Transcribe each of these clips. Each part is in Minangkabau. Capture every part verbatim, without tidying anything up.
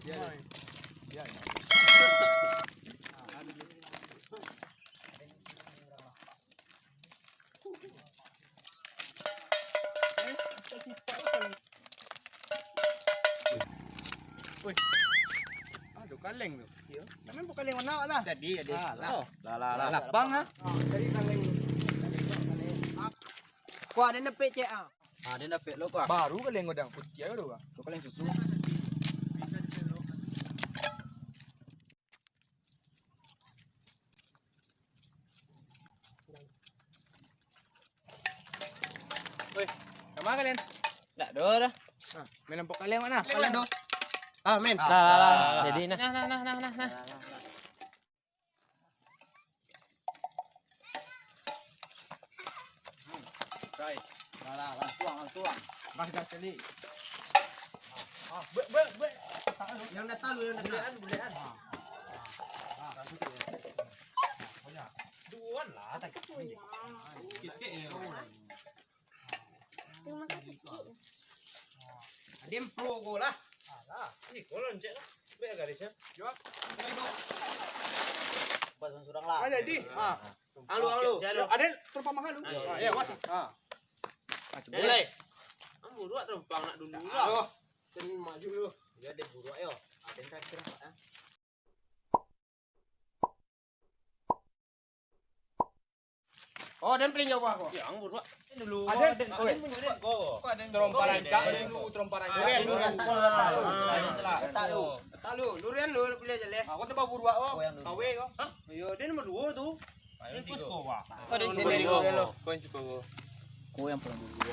Woi. Aduh, kaleng tu. Iyo. Nak main kaleng warna awak lah. Jadi, jadi. Ah, lah. Lah, lah, lah. Lapang, ah. Ah, jadi kaleng. Kuah, den dapek, cek, ah. Ah, den dapek lo, kuah. Baru kaleng godang putiah tu, kuah. Tu kaleng susu. Woi, kama kalian? Ndak do dah. Nah, main nampok kalian mana? Kalian do. Ah, main. Lah, lah, lah, lah. Jadi, nah. Nah, nah, nah, nah, nah, nah. Cai. Lah, lah, lansuang, lansuang. Bah, dah cali. Ah, ah, buek, buek, buek. Yang dah tahu, yang dah tahu. Bulekan, bulekan. Ah, ah, ah, lansuang tu. Duo lah, tak kisah. Kecek je. Rumah sakit kecil. Ado pro ko lah. Alah, iko lah encek lah. Baik garisnya. Yo. Buat surang-surang lah. Ada di. Ah. Alu, alu. Yo, ada terpamah alu. Ah, ya, was. Ah. Mulai. Kamu buruak terpang nak dulu lah. Aduh. Sen maju dulu. Dia ada buruak yo. Ada yang terakhir, ah. Oh, den paling jauah ko. Yang buruak. Dulu. Aden, oi. Terompa rancak dulu, terompa rancak. Durian, durian. Letak lu. Letak lu. Durian lu, pilih aja leh. Aku tempat buruak ko. Kawe ko. Hah? Iyo, dia nomor dua tu. Ayo, tiga. Kau di sini dulu. Kau yang cukup. Kau yang paling dulu.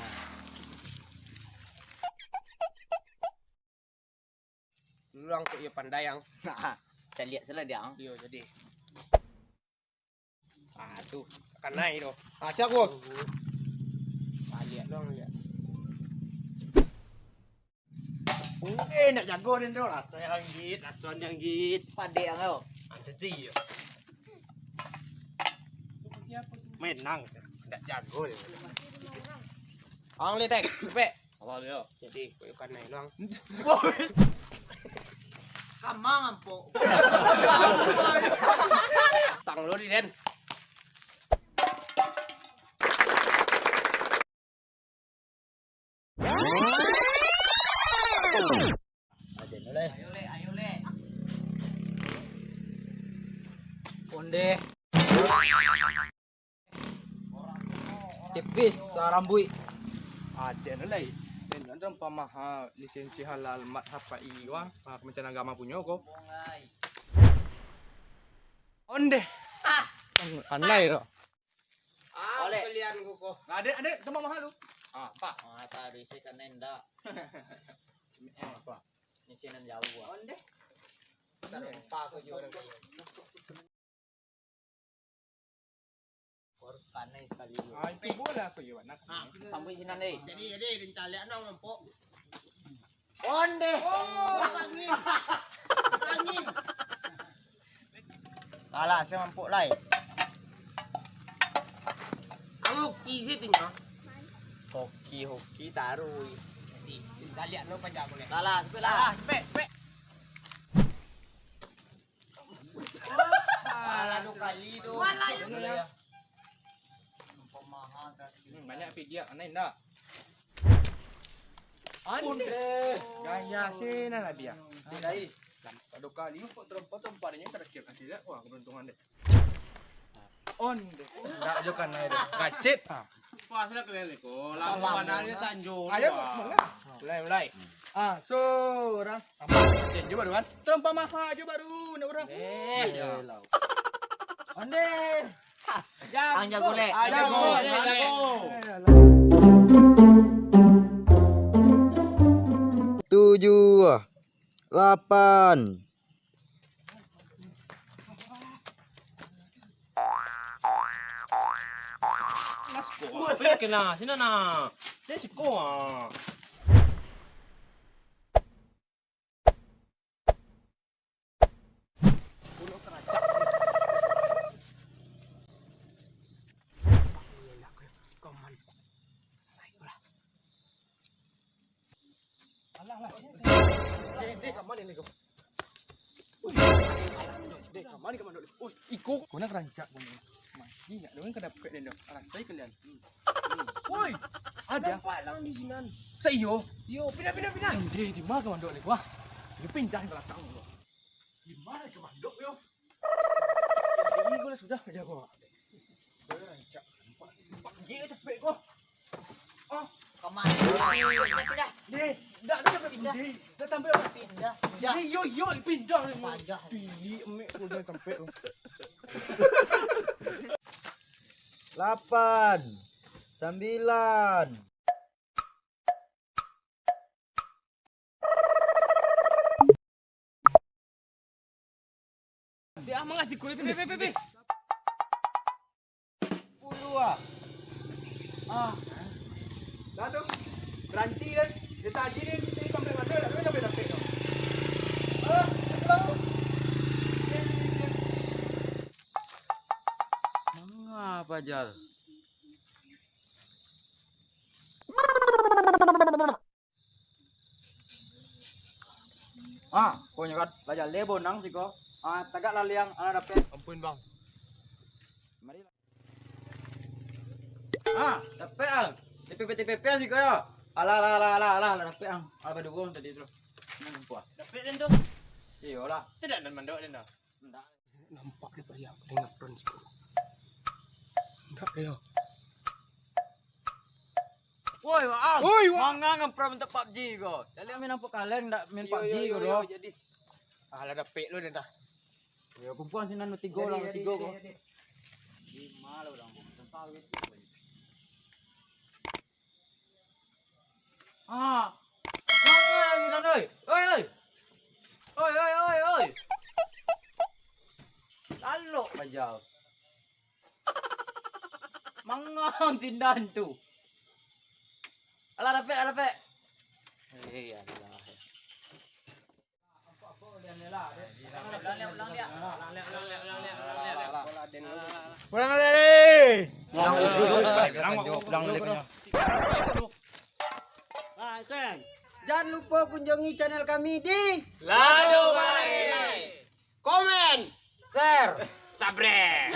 Urang kok iyo pandai ang. Caliak salah dia ang. Iyo, jadi. Ah, tu. Kanai tu. Ah, siap ko. Ah, lihat dong, lihat. Eh, nak jago den tu. Raso yang git, raso yang git. Padek ang tu. Ah, tadi yo. Menang. Ndak jago dia. Ang litek, cepek. Apa dia? Jadi, koyokan naik doang. Kamang ampok. Tang lu di den. Aden, oleh. Ayo, Lek, ayo, Lek. Onde. Tipis, sarambuik. Aden, oleh. Den, antam pamaha lisensi halal mat H P I wah, ah, Kementerian Agama punyo ko. Onde. Ah. Pandai tu. Ah, oleh. Pilihan ku ko. Nah, adek, adek, tempat mahal tu. Ah, apa? Ah, tadi saya kan nenda. Eh, apa? Ini sih nan jauh, ah. Onde. Tak lupa aku juga. Harus kanai sekali. Ah, itu boleh aku juga nak. Ah, sampai sini deh. Jadi, jadi, rencana nak mampok. Onde. Oh, angin. Angin. Alah, saya mampuk lai. Ang hoki sih tu nyo. Hoki, hoki taruh. Jadi, caliak no paja boleh. Lah, lah, sepek lah. Lah, sepek, sepek. Alah, dua kali tu. Malah ya. Boleh ya. Hmm, banyak pigiak, aneh ndak? Andre. Gaya sih, nah, lah, biar. Lai. Dua kali, kok terompa-terompa, dia terakhir kasih lihat. Wah, keberuntungan deh. Onde. Ndak jo kanai deh. Gacit. Ha. Pas lah kalian ni, ko. Lama banar dia sanjo tu, ayo, ah. Mulai, mulai. Ah, surang. Apa? Oke, jo baru kan? Terompa maha jo baru, nak urang. Eh, yo. Onde. Ang jago, Lek. Ah, jago, jago, jago. Tujuh, lapan. Mas, ko. Kena, sini nah. Sini siko, ah. Pulau Kerajaan. Alah, lah, sini, sini. Dek, dek, ka mano ni, ko? Mano ka mandok lai? Oi, iko. Kau nak rancak kau ni. Mati ndak ado ka dapek den doh. Rasai kalian. Woi, ado. Nampak lang di sinan. Sa iyo. Iyo, pindah, pindah, pindah. Di, di ma ka mandok lai? Wah. Di pindah ka balakang ko. Di ma ka mandok yo? Iko lah sudah aja ko. Rancak. Nampak, nampak dia dapek ko. Oh, ka mano? Pindah, pindah. Deh, dak, dak, dak, pindah. Deh, dak tampek. Pindah, pindah. Deh, yo, yo, pindah. Payah. Pilih emek ko dah tampek ko. Lapan, sambilan. Dia ah, mangasi kulit, pi, pi, pi, pi. Puluah. Ah. Dah tu. Beranti kan. Dia tadi ni, kita ni sampai mana, dah sampai dapek tu. Ah, dah pulang tu. Manga, Pajal? Ah, ko nyo kan, lah jaleh bonang siko. Ah, tagak lah liang, alah dapek. Ampun, Bang. Mari. Ah, dapek, ah. T P P, T P P siko yo. Alah, alah, alah, alah, alah, lah dapek, ah. Alah, baduo tadi tu. Nah, nampak. Dapek den tu? Iyolah. Tidak, den mandok den tu. Ndak. Nampak dek payah, den ngaprank siko. Ndak deh, yo. Woi, Waang. Woi, Waang. Manga ngaprank main PUBG ko? Jadi main apo kalian ndak main PUBG ko, yo, doh? Jadi. Alah, dapek lu deh dah. Yo, kumpulan sinan lu tigo lah, jadi, tigo jadi, ko. Jadi. Limo lah urang ko. Tentang itu. Ah. Manga sinan, oi. Oi, oi. Oi, oi, oi, oi. Lalok Pajal. Manga sinan tu. Alah, dapek, alah, dapek. Eh, alah. Pulang, Lele. Pulang, Lele. Jangan lupa kunjungi channel kami di Lado Bae. Komen, share, subscribe.